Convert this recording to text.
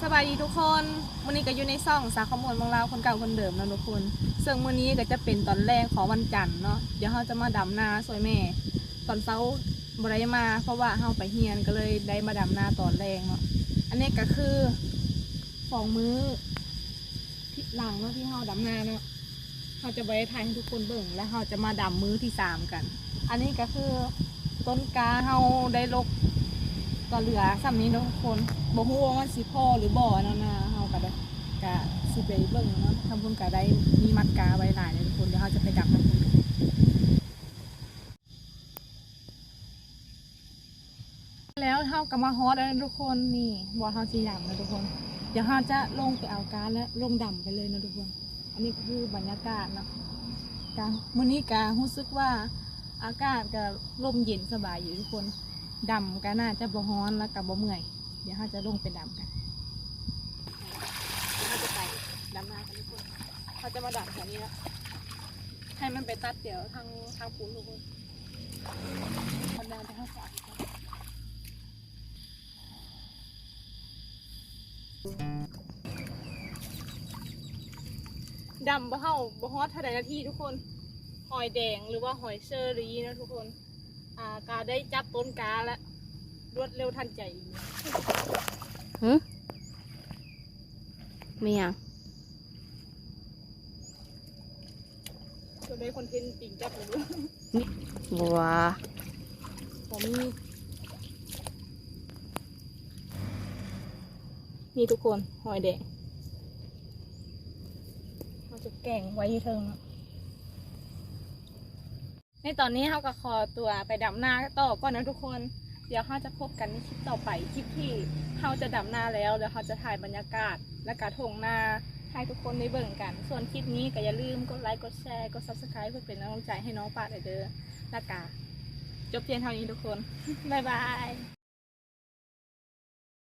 ສະບາຍດີທຸກຄົນ, ມື້ນີ້ກໍຢູ່ໃນຊ່ອງສາວຄຳມ່ວນເມືອງລາວຄົນເກົ່າຄົນເດີມເນາະທຸກຄົນ. ເຊິ່ງມື້ນີ້ກໍຈະເປັນຕອນແລງຂອງວັນຈັນເນາະ, ດຽວເຮົາຈະມາດຳນາຊ່ວຍແມ່. ຕອນເຊົ້າບໍ່ໄດ້ມາ ເພາະວ່າເຮົາໄປຮຽນ ກໍເລີຍໄດ້ມາດຳນາຕອນແລງເນາະ. ອັນນີ້ກໍຄືສອງມື້ ທິດຫຼັງເນາະ ທີ່ເຮົາດຳນາເນາະ, ເຮົາຈະບໍ່ໄດ້ຖ່າຍໃຫ້ທຸກຄົນເບິ່ງ ແລະ ເຮົາຈະມາດຳມື້ທີສາມກັນ. ອັນນີ້ກໍຄືຕົ້ນກ້າເຮົາໄດ້ລົກ ກໍເຫຼືອສ່ຳນີ້ເນາະທຸກຄົນ, ບໍ່ຮູ້ວ່າມັນຊິພໍຫຼືບໍ່ເນາະ. ນາເຮົາກໍໄດ້ ກະຊິໄປເບິ່ງເນາະ, ທາງພຸ້ນກໍໄດ້ມີມັດກ້າໄວ້ຫຼາຍເລີຍທຸກຄົນ. ດຽວເຮົາຈະໄປດຳທາງພຸ້ນ. ແລ້ວເຮົາກໍມາຮອດແລ້ວນະທຸກຄົນ. ນີ້ ບໍ່ ເຮົາຊິດຳນະທຸກຄົນ, ດຽວເຮົາຈະລົງໄປເອົາກ້າ ແລະ ລົງດຳໄປເລີຍນະທຸກຄົນ. ອັນນີ້ຄືບັນຍາກາດເນາະ, ກະ ມື້ນີ້ກະຮູ້ສຶກວ່າອາກາດກະລົມເຢັນສະບາຍຢູ່ທຸກຄົນ, ດຳກະໜ້າຈະບໍ່ຮ້ອນ ແລ້ວກະບໍ່ເມື່ອຍ. ດຽວເຮົາຈະລົງໄປດຳກັນ, ເຮົາຈະໄປດຳນາກັນທຸກຄົນ. ເຮົາຈະມາດຳແຖວນີ້ເນາະ, ໃຫ້ມັນໄປຕັດແຖວທາງ ທາງພຸ້ນທຸກຄົນ. ດຳບໍ່ເຮົາ ບໍ່ຮອດເທົ່າໃດນາທີທຸກຄົນ. ຫອຍແດງ ຫຼືວ່າຫອຍເຊີຣີເນາະທຸກຄົນ, ອາ ກະໄດ້ຈັບຕົ້ນກ້າແລ້ວ, ລວດເລັວທັນໃຈ. ຫຶ? ແມ່ນຫຍັງ? ຈະໄດ້ຄອນເທັນປີ້ງຈັບເລີຍ. ບໍ່ວ່າ ບໍ່ມີ. ນີ້ທຸກຄົນ ຫອຍແດງ ເຮົາຈະແກງໄວ້ຢູ່ເທິງເນາະ. ໃນຕອນນີ້ເຮົາກໍຂໍຕົວໄປດຳນາຕໍ່ກ່ອນນະທຸກຄົນ. ດຽວເຮົາຈະພົບກັນໃນຄລິບຕໍ່ໄປ, ຄລິບທີ່ເຮົາຈະດຳນາແລ້ວ, ແລ້ວເຮົາຈະຖ່າຍບັນຍາກາດ ແລະກະທົ່ງນາໃຫ້ທຸກຄົນໄດ້ເບິ່ງກັນ. ສ່ວນຄລິບນີ້ກໍຢ່າລືມກົດໄລກ໌ ກົດແຊ ກົດ Subscribe ເພື່ອເປັນກຳລັງໃຈໃຫ້ນ້ອງປາດເດີ. ແລະກະຈົບພຽງເທົ່ານີ້ທຸກຄົນ. ບາຍບາຍ.